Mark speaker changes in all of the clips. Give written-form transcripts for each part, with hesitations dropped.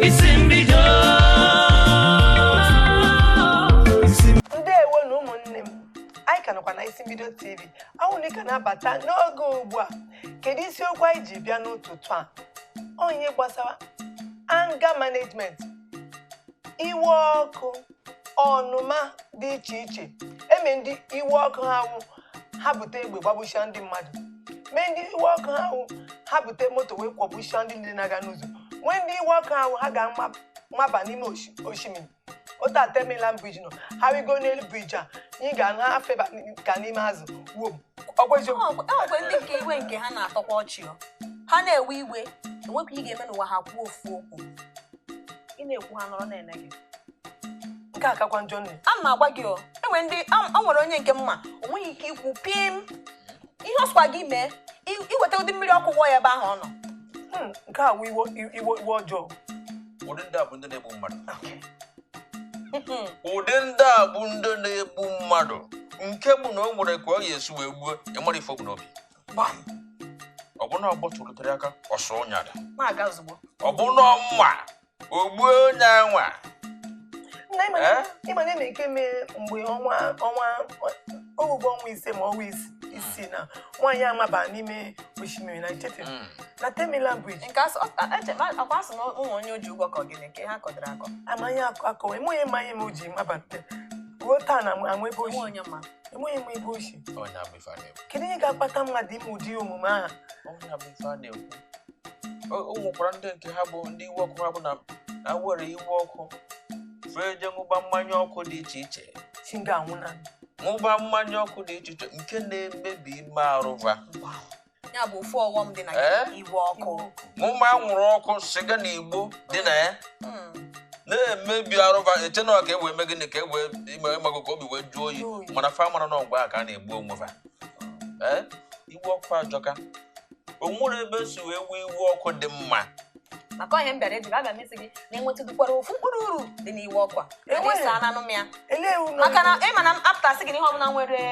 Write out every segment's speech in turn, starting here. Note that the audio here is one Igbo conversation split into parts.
Speaker 1: Isi mbido.
Speaker 2: Ndewo na ụmụnne m. Anyị ka nọkwa na Isi Mbido TV awụ na ị ka na-abata n'oge ugbu a. Kedu isiokwu anyị ji bịa n'ụtụtụ a? Onye gbasara anger management, iwe ọkụ, ọnụma dị iche iche. Eme ndị iwe ọkụ ha wụ ha bute egbe gbagbuchia ndị mmadụ, mee ndị iwe ọkụ ha wụ ha bute moto wee kwọgbuchia ndị niile na-aga n'ụzọ, nwee ndị iwe ọkụ ha wụ ha ga-amaba n'ime osimiri. Otu a Third Bridge nọ, ha rigo n'elu bridge a, anyị ga na feba ka n'ime azụ wuo. Ọgwa eziokwu.
Speaker 3: E nwekwa ndị nke iwe nke ha na-atọkwa ọchị. Ọ ha na-ewe iwe, enwekwa ihe ga-eme n'ụwa ha kwuo ofu okwu, ị na-ekwu ha nọrọ na-ene gị.
Speaker 2: Nke a kakwa njọ, nne.
Speaker 3: A ma agwa gị, o enwe ndị o nwere onye nke mma o nweghị ike ikwu pim ihe ọ sịkwa gị mee, iweta ụdị mmiri ọkụ wụọ ya ebe ahụ ọ nọ.
Speaker 2: Nke a wụ iwe iwe iwe ọjọọ.
Speaker 4: Ụdị ndị a bụ ndị na-egbu mmadụ. Ụdị ndị a bụ ndị na-egbu mmadụ, nke bụ na o nwere ka ọ ga-esi wee gbuo ịmara ife o bu n'obi. Ọ bụ na ọ gbọtụrụtere aka ọsọ ụnyada,
Speaker 3: na-aga ozugbo.
Speaker 4: Ọ bụ na mma o gbuo onye anwa.
Speaker 2: Nna, ịma
Speaker 4: Eh?
Speaker 2: ịma na eme nke mee mgbe ọnwa ogugo ọnwa 5 ma ọnwa 6 na nwaanyị amaba n'ime osimiri na nchete na Third Bridge.
Speaker 3: Nke akwa asị na ụmụ onye o ji ụgwọ ka ọ gịnị nke ha kọdịrị akọ.
Speaker 2: Amanye akọwa enweghị mmanya ma o ji maba ruo taa na amụ ebe
Speaker 3: enwe
Speaker 2: oshi
Speaker 3: onye ma.
Speaker 2: Enweghị m ebe oshi.
Speaker 4: Onye abụ ife a na-ekwu.
Speaker 2: Kedu ihe ga-akpata mmadụ ime ụdị omume ahụ?
Speaker 4: Onye abụ ife a na-ekwu. O nwekwara ndị nke ha bụ ndị iwe ọkụ ha bụ na were iwe ọkụ fee je ṅụba mmanya ọkụ dị iche iche.
Speaker 2: Chi ga-anwụ na
Speaker 4: ṅụba mmanya ọkụ dị iche iche nke na-emebi ime arụva.
Speaker 3: Ya bụ ofu ọghọm dị na
Speaker 4: Eh?
Speaker 3: iwe ọkụ.
Speaker 4: Ṅụma anwụrụ ọkụ, sịga na igbo dị na ya na-emebi arụva. Eche na ọ ka e wee mee gịnị, ka e wee ime ịmago ka obi wee jụọ oyi.
Speaker 2: Jụọ oyi.
Speaker 4: Mana fa mara na ọgba a ka a na-egbu onwe fa. Ee, iwe ọkụ ajọka. O nwere ebe si wee wee iwe ọkụ dị mma.
Speaker 3: Maka ọhịa m bịara eji abịa mesị gị na enwetụdukwara ofu mkpụrụ uru dị n'iwe ọkụ a.
Speaker 2: Enweghị.
Speaker 3: Adịsa ananụ m ya.
Speaker 2: Elee unu?
Speaker 3: Maka na ị ma na m apụtasị gị na ihe ọbụla nwere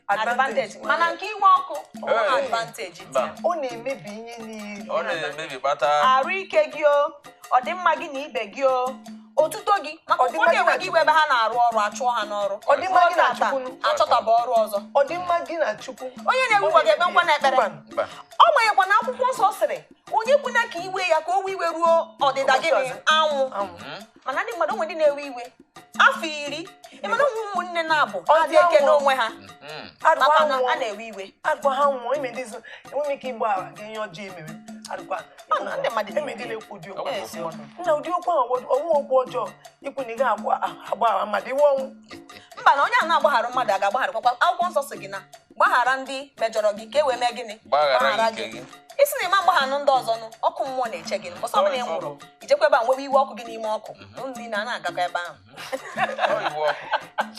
Speaker 2: advantage.
Speaker 3: advantage, mana nke iwe ọkụ ọ nweghị
Speaker 4: Hey.
Speaker 3: advantage dị
Speaker 4: Mba.
Speaker 3: ya.
Speaker 2: Ọ na-emebi ihe niile.
Speaker 4: Ọ na-emebi kpata
Speaker 3: Arụ ike gị, o ọdịmma gị na ibe gị, o otuto gị, maka
Speaker 2: Ọdịmma
Speaker 3: ụfọdụ
Speaker 2: gị na
Speaker 3: enweghị iwe ebe ha na-arụ ọrụ, achụọ ha n'ọrụ.
Speaker 2: Ọdịmma gị na
Speaker 3: Ruo tata,
Speaker 2: Chukwu.
Speaker 3: achọtaba ọrụ ọzọ.
Speaker 2: Ọdịmma gị na Chukwu.
Speaker 3: Onye na-ewe iwe ga-ekpe nkwa na ekpere.
Speaker 2: Mba.
Speaker 4: Mba.
Speaker 3: Ọ nweghịkwa na akwụkwọ nsọ sịrị onye kwuna ka iwe ya ka o wee iwe ruo ọdịda
Speaker 2: ụbọchị
Speaker 3: gịnị
Speaker 2: ọzọ.
Speaker 3: Anwụ.
Speaker 2: Anwụ.
Speaker 3: Mana ndị mmadụ onwe ndị na-ewe iwe afọ 10, ịmana ụmụ ụmụnne na-abụ
Speaker 2: Ọ
Speaker 3: ha dị eke
Speaker 2: dị
Speaker 3: n'onwe ha
Speaker 2: Adụkwa
Speaker 3: maka na
Speaker 2: nwụọ.
Speaker 3: a na-ewe iwe.
Speaker 2: Adụkwa ha nwụọ. Ime ndị enwe m ike ịgbaghara gị ihe ọjọọ imere. Adụkwa
Speaker 3: Ọ na ndị mmadụ
Speaker 2: eme ndị
Speaker 3: na-ewe.
Speaker 2: na-ekwu ụdị
Speaker 4: Ọ
Speaker 2: okwu.
Speaker 4: bụ
Speaker 3: Eziokwu.
Speaker 2: Nna, ụdị okwu ahụ ọnwụ okwu ọjọọ ikwu na ị gaghị agbaghara mmadụ iwe ọnwụ.
Speaker 3: Mba, na onye ahụ na-agbaghara mmadụ a ga-agbagharakwa. Akwụkwọ nsọ sị gị na gbaghara ndị mejọrọ gị ka e wee mee gịnị?
Speaker 4: Gbaghara nke gị.
Speaker 3: Isi na ịma mgbaghanụ ndị ọzọ nụ, ọkụ mmụọ na-eche gị. Mbọsọ ọbụla ị nwụrụ, ijekwa ebe a nwewe iwe ọkụ gị n'ime ọkụ ndị na na-agakọ ebe ahụ.
Speaker 4: Ọ iwe ọkụ.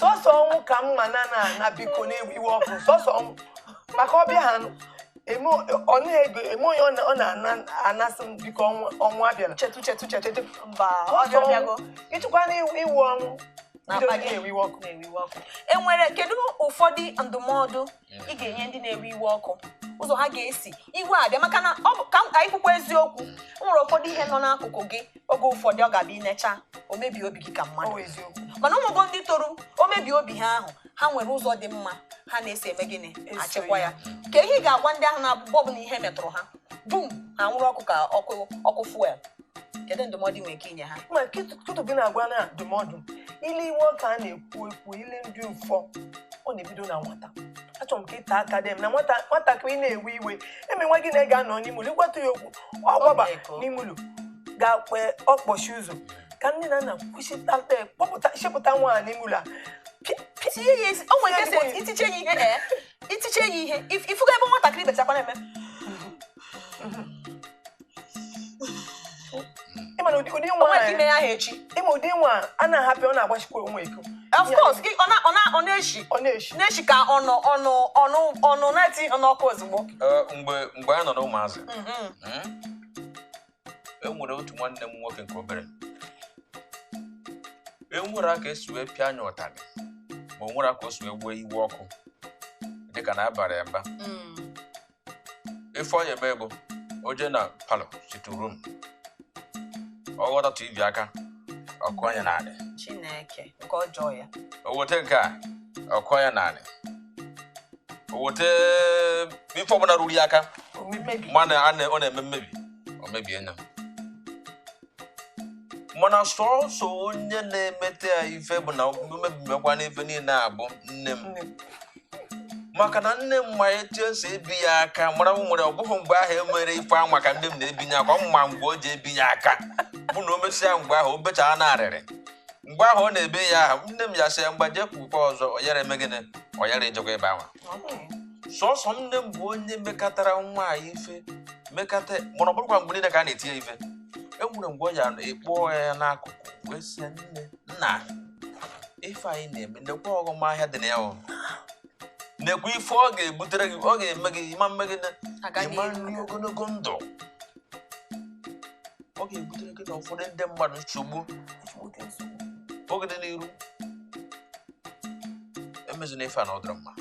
Speaker 2: Sọsọ ọnwụ ka mma na na na biko na-ewe iwe ọkụ, sọsọ ọnwụ, maka ọbịa ha nụ eme ọ naghị ego eme onye ọ na-anasị m biko ọnwụ, ọnwụ abịala.
Speaker 3: Chetu chetu chetu, mba, ọ
Speaker 2: sọsọ ọnwụ
Speaker 3: bịago.
Speaker 2: Ịchịkwa na iwu ọnwụ bido
Speaker 3: Na-akpa gị.
Speaker 2: na-ewe iwe ọkụ.
Speaker 3: Na-ewe iwe ọkụ. Enwere kedu ụfọdụ ndụmọdụ ị ga-enye ndị na-ewe iwe ọkụ, ụzọ ha ga-esi iwe abịa? Maka na ọ bụ ka anyị kwukwa eziokwu, o nwere ụfọdụ ihe nọ n'akụkụ gị, oge ụfọdụ ọ ga-abịa inecha o mebie obi gị ka
Speaker 2: Ọ
Speaker 3: mmadụ.
Speaker 2: bụ eziokwu.
Speaker 3: Mana ụmụgo ndị toru o mebie obi ha ahụ, ha nwere ụzọ dị mma ha na-esi eme gịnị?
Speaker 2: Eso.
Speaker 3: Achịkwa ya.
Speaker 2: Ya.
Speaker 3: Ka ihe ị ga-agwa ndị ahụ na-abụ ọbụla ihe metụrụ ha, bum, ha nwụrụ ọkụ ka ọkụ ọkụ fuel, kedu ndụmọdụ ị nwere ike inye ha?
Speaker 2: Ma kịtụ gị na-agwa na ndụmọdụ ile iwe ọka a na-ekwu ekwu ile ndị ụfọ ọ na-ebido na nwata. Achọrọ m ka ịta aka dị m na nwata nwatakịrị na-ewe iwe eme nwa gị na-ega anọ n'ime ụlọ ịgwatụ ya okwu, ọ gbaba
Speaker 3: Ọmịiko.
Speaker 2: n'ime ụlọ ga-akwe ọkpọchi ụzọ, ka nne na nna kwụsịtata kpọpụta chịpụta nwa a n'ime ụlọ a. Pịa
Speaker 3: Tinye ya isi o nwere ike esi itiche ya ihe, ee, itiche ya ihe. Ifugo ebe nwatakịrị bechakwa na-eme.
Speaker 2: Ịma na ụdị
Speaker 3: O
Speaker 2: nwa
Speaker 3: nwere ike ime
Speaker 2: a
Speaker 3: ya ahụ echi.
Speaker 2: Ịma ụdị nwa a na-ahapụ, ọ na-agbachikwa onwe iko.
Speaker 3: Of course, ọ na-eshi.
Speaker 2: Ọ na-eshi.
Speaker 3: Na-eshi ka ọnụ ọnụ ọnụ ọnụ na-eti ihe n'ọkụ ozugbo.
Speaker 4: Ee, mgbe anyị nọ n'ụmụazị, e nwere otu nwanne m nwoke nke obere. E nwere aka esi wee pịa anya ụtarị, ma o nwere aka o si wee wee iwe ọkụ dịka na abalị ya mba. Ife ọ ya eme bụ o jee na parlour, sitting room. Ọ ghọta TV aka, ọ kụọ ya n'anị.
Speaker 3: Chineke, nke ọjọọ ya.
Speaker 4: O weta nke a, ọ kụọ ya n'anị. O weta ife ọbụla ruru ya aka,
Speaker 2: Omebi.
Speaker 4: mana ọ na-eme mmebi, o mebie ya. Mana sọọsọ onye na-emete ya ife bụ na mmebimekwa n'ife niile a bụ nne m.
Speaker 2: Nne m.
Speaker 4: Maka na nne m ma etu esi ebi ya aka, mara m nwere ọ bụghị mgbe ahụ emere ife anwa ka nne m na-ebinye aka, ọ ma mgbe o ji ebinye aka bụ na o mesịa mgbe ahụ o bechaa na arịrị. Mgbe ahụ ọ na-ebe ya ahụ, nne m ya sị ya mgba jee kwukwa ọzọ, ọ yara eme gịnị, ọ yara ejekwa ebe ahụ. Sọsọ nne m bụ onye mekatara nwa anyị ife mekata, mana ọ bụrụkwa mgbe niile ka a na-etinye ife. E nwere mgbe ọ ya ekpọọ ya n'akụkụ wee sị ya, nne nna, ife anyị na-eme nekwa ọghọm ahịa dị na ya o. Nekwa ife ọ ga-ebutere gị, ọ ga-eme gị ịma mme gị
Speaker 3: Aga
Speaker 4: ịma
Speaker 3: n'ihu.
Speaker 4: nri ogologo ndụ. Ọ ga-ebutere gị na ụfọdụ ndị mmadụ nsogbu
Speaker 3: Ezigbote nsogbu.
Speaker 4: oge dị n'iru. Emezuna ife a na ọ dịrọ mma.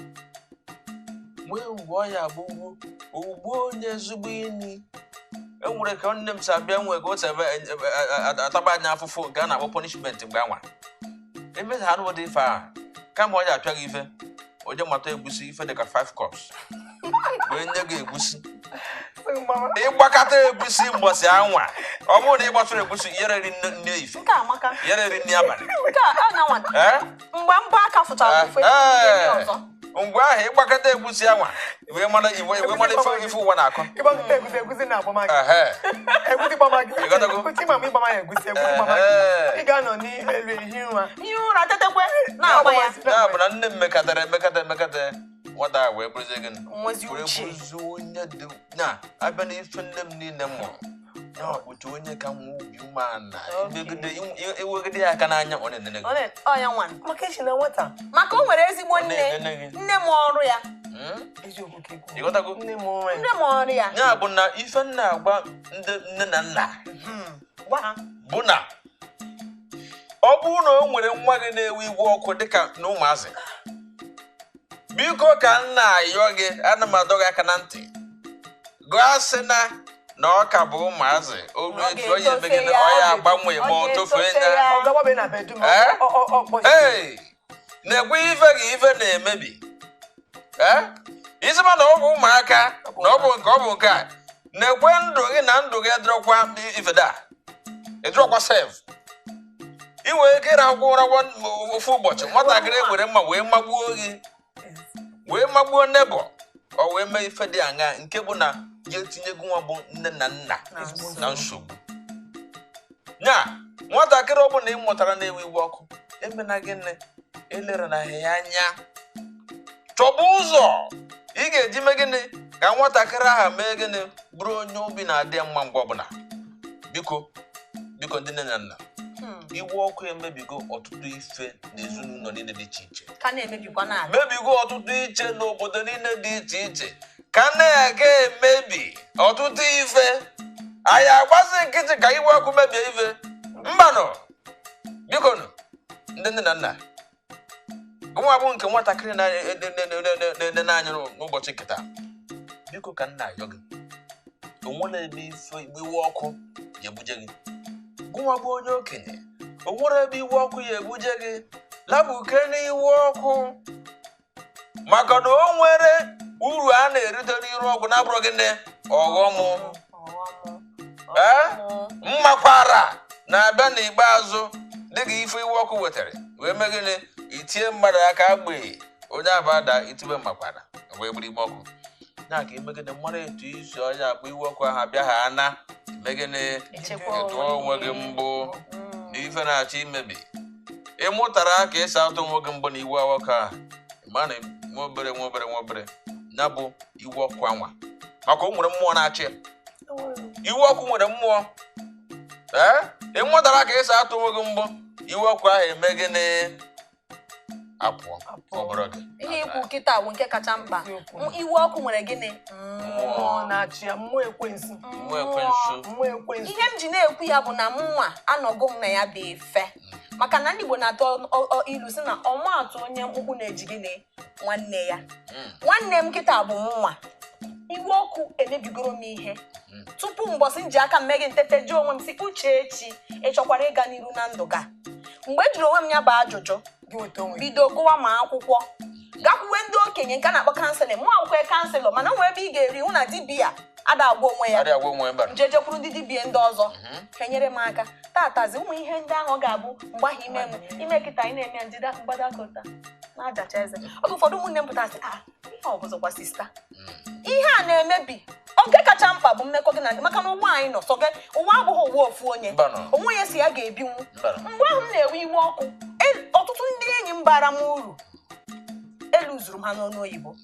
Speaker 4: Nwee mgbe ọ ya bụ ugbo ugbo onye ezigbo enyi. E nwere ka nne m si abịa, nwee ka o si ataba anya afụfụ nke a na-akpọ punishment mgbe anwa. Emezi ha n'ụdị ife a, kama ọ ya apịa gị ife, o je mata egusi ife dịka 5 cups wee nye gị egusi. Ịgbakọta egusi mbọsị anwa, ọ bụrụ na ị gbasara egusi, yere eri nne ife.
Speaker 3: Nke a amaka.
Speaker 4: Yere eri nne abalị.
Speaker 3: Nke a ọ na-anwa. Mgbe mbọ aka fụchara ofe, ndị ọzọ.
Speaker 4: Mgbe ahụ ịgbakọta egusi anwa, wee mara iwe mara ife ụwa na-akọ.
Speaker 2: Ịgbakọta egusi, egusi na-agbama gị. Egusi gbama gị.
Speaker 4: Ịghọtago?
Speaker 2: Uche ma ịgbama ya egusi, egusi gbama gị.
Speaker 4: Ehe.
Speaker 2: Ị ga-anọ n'elu ehi ụra.
Speaker 3: Ihe ụra tetekwe na-agba ya.
Speaker 4: Ya bụ na nne m mekatara emekata emekata nwata a wee bụrụzie gịnị?
Speaker 3: Nwezi
Speaker 4: Wee
Speaker 3: uche.
Speaker 4: bụrụzie onye dị na abịa n'ife nne m niile mụrụ. Ya ọ bụcha onye ka nwe obi umeala. Iwegide ya aka n'anya, ọ na-enene gị.
Speaker 3: Ọ na- ọ ya nwa.
Speaker 2: Maka echi na nwata.
Speaker 3: Maka o nwere ezigbo
Speaker 4: Ọ
Speaker 3: nne.
Speaker 4: na-enene gị.
Speaker 3: Nne m ọrụ ya.
Speaker 2: Eziokwu ka ikwu.
Speaker 4: Ịghọtago?
Speaker 2: Nne m onwe.
Speaker 3: Nne m ọrụ ya.
Speaker 4: Ya bụ na ife nna agwa ndị nne na nna
Speaker 3: Gwa ha.
Speaker 4: bụ na ọ bụrụ na o nwere nwa gị na-ewe iwe ọkụ dịka na ụmụazị, biko ka nna ayọ gị, ana m adọ gị aka na ntị, gụọ sị na ọ ka bụ ụmụazị, o ruo
Speaker 3: Ọ
Speaker 4: etu ọ ya eme gịnị,
Speaker 3: ga-etofe ya.
Speaker 4: ọ ya agbanwe ma ọ
Speaker 3: Ọ
Speaker 4: tofee
Speaker 3: ga-etofe
Speaker 4: ya.
Speaker 3: ya.
Speaker 2: Ọ gawabe na bedroom. Ọ
Speaker 4: Hey! Na-ekwe ife gị ife na-emebi. Isi ma na ọ bụ ụmụaka, na ọ bụ nke ọ bụ nke a, na-ekwe ndụ gị na ndụ gị edorokwa ifeda, edorokwa sef. Ị nwere ike ịrahụkwa ụra ofu ụbọchị, nwatakịrị were mma wee magbuo gị, wee magbuo nebọ, ọ wee mee ife dị aṅaa nke bụ na ya etinyego nwa bụ nne na nna na nsogbu. Nya nwatakịrị ọbụla ị mụtara na-ewe iwe ọkụ, emena gịnị, elere na ya anya, chọba ụzọ ị ga-eji mee gịnị ka nwatakịrị ahụ mee gịnị bụrụ onye obi na-adị mma mgbe ọbụla. Biko biko ndị nne na nna, iwe ọkụ emebigo ọtụtụ ife n'ezinụlọ niile dị iche iche,
Speaker 3: Ka na-emebikwa na-aga.
Speaker 4: mebigo ọtụtụ iche n'obodo niile dị iche iche, ka na-aga emebi ọtụtụ ife. Anyị agbasi nkịtị ka iwe ọkụ mebie ife? Mbanụ, biko nụ, ndị nne na nna, gụnwa bụ nke nwatakịrị na-enene anya n'ụbọchị nkịta, biko ka nna ayọ gị, o nwere ebe ife iwe ọkụ ya ebuje gị. Gụnwa bụ onye okenye, o nwere ebe iwe ọkụ ya ebuje gị. Labụke n'iwe ọkụ, maka na o nwere uru a na-erite n'iru ọkụ na-abụrụ gị nne ọghọm. Mmakwara na-abịa n'ikpeazụ dịka ife iwe ọkụ wetara wee mee gịnị, itie mmadụ aka agbe onye abada itibe mmakwara wee bụrụ ime ọkụ. Ya ka ime gịnị, mara etu isi ọnya akpọ iwe ọkụ ahụ abịa ha ana eme gịnị,
Speaker 3: Echekwa
Speaker 4: ịtụọ onwe gị mbụ na ife na-achọ imebi. Ị mụtara ka esi atụ onwe gị mbụ na iwe ọkụ ahụ, ma na nwa obere nwa obere nwa obere ya bụ iwe ọkụ anwa, maka o nwere mmụọ na-achị ya. Iwe ọkụ nwere mmụọ. Ị mụtara ka esi atụ onwe gị mbụ, iwe ọkụ ahụ eme gịnị, apụọ obere oge.
Speaker 3: Ihe ikwu kịta bụ nke kacha mkpa. Iwe ọkụ nwere gịnị?
Speaker 2: Mmụọ na-achị ya, mmụọ ekwensu.
Speaker 4: Mmụọ ekwensu.
Speaker 2: Mmụọ ekwensu.
Speaker 3: Ihe m ji na-ekwu ya bụ na mụnwa anọgo m na ya bụ efe, maka na ndị Igbo na-atụ ilu sị na ọmaatụ onye mkpụkpụ na-eji gịnị nwanne ya. Nwanne m kịta bụ mụnwa. Iwe ọkụ emebigoro m ihe tupu mbọsị m ji aka m meghe ntete jụọ onwe m sị, Uchechi, ị chọkwara ịga n'iru na ndụ ga? Mgbe e jụrụ onwe m ya bụ ajụjụ,
Speaker 2: Gị nweta onwe gị.
Speaker 3: bido gụwa ma akwụkwọ, gakwuwe ndị okenye nke a na-akpọ counselling. Mụ akwụkwọ counselor, mana nwee ebe ị ga-eri hụ na dibịa ada agwa onwe ya.
Speaker 4: Adịghị agwa onwe mba.
Speaker 3: Nje jekwuru ndị dibịa ndị ọzọ ka enyere m aka. Tatazi ụmụ ihe ndị ahụ ọ ga-abụ mgbe ahụ ime m ime kịta ị na-eme ya njide mgbadakọta na-ajacha eze. Oge ụfọdụ ụmụnne m pụtasị, ah, ihe ọ bụzọkwa sister, ihe a na-emebi. Oge kacha mkpa bụ mmekọ gị na ndị, maka na ụwa anyị nọ sọ gị, ụwa abụghị ụwa ofu onye.
Speaker 4: Mbanụ.
Speaker 3: Onwe onye si ya ga-ebinwu.
Speaker 4: Mbanụ.
Speaker 3: Mgbe ahụ m na-ewe iwe ọkụ, ọtụtụ ndị enyi m bara m uru eluzuru m ha n'ọnụ oyibo,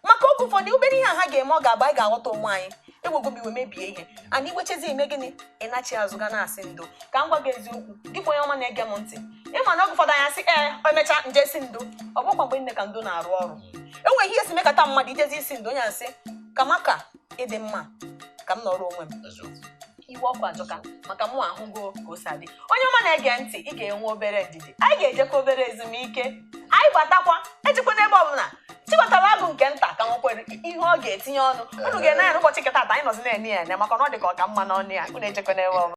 Speaker 3: maka oge ụfọdụ obere ihe a ha ga-eme ọ ga-agba anyị ga-aghọta onwe anyị. Ewego m iwe mebie ihe ana iwechezi ime gịnị, ịnachi azụ ga na-asị ndo. Ka m gwa gị eziokwu, gị bụ onye ọma na-ege m ntị, ịma na oge ụfọdụ anyị asị ee, o emechaa nje si ndo. Ọ bụkwa mgbe nne ka ndo na-arụ ọrụ. Enweghị ihe si mekata mmadụ ijezi isi ndo, onye asị ka maka ịdị mma ka m nọrọ onwe m.
Speaker 4: Eziokwu.
Speaker 3: Iwe ọkụ ajọka, maka mụ ahụgo ka o si adị. Onye ọma na-ege ntị, ị ga-enwe obere ndidi, anyị ga-ejekwa obere ezumike, anyị gbatakwa ejikwa n'ebe ọbụla chibatara agụ nke nta ka nwekwere ihe ọ ga-etinye ọnụ. Unu ga-ene ya n'ụbọchị nke taata. Anyị nọzi na-ene ya ene maka na ọ dị ka ọ ka mma n'ọnụ ya. Unu ejekwa n'ebe ọbụla.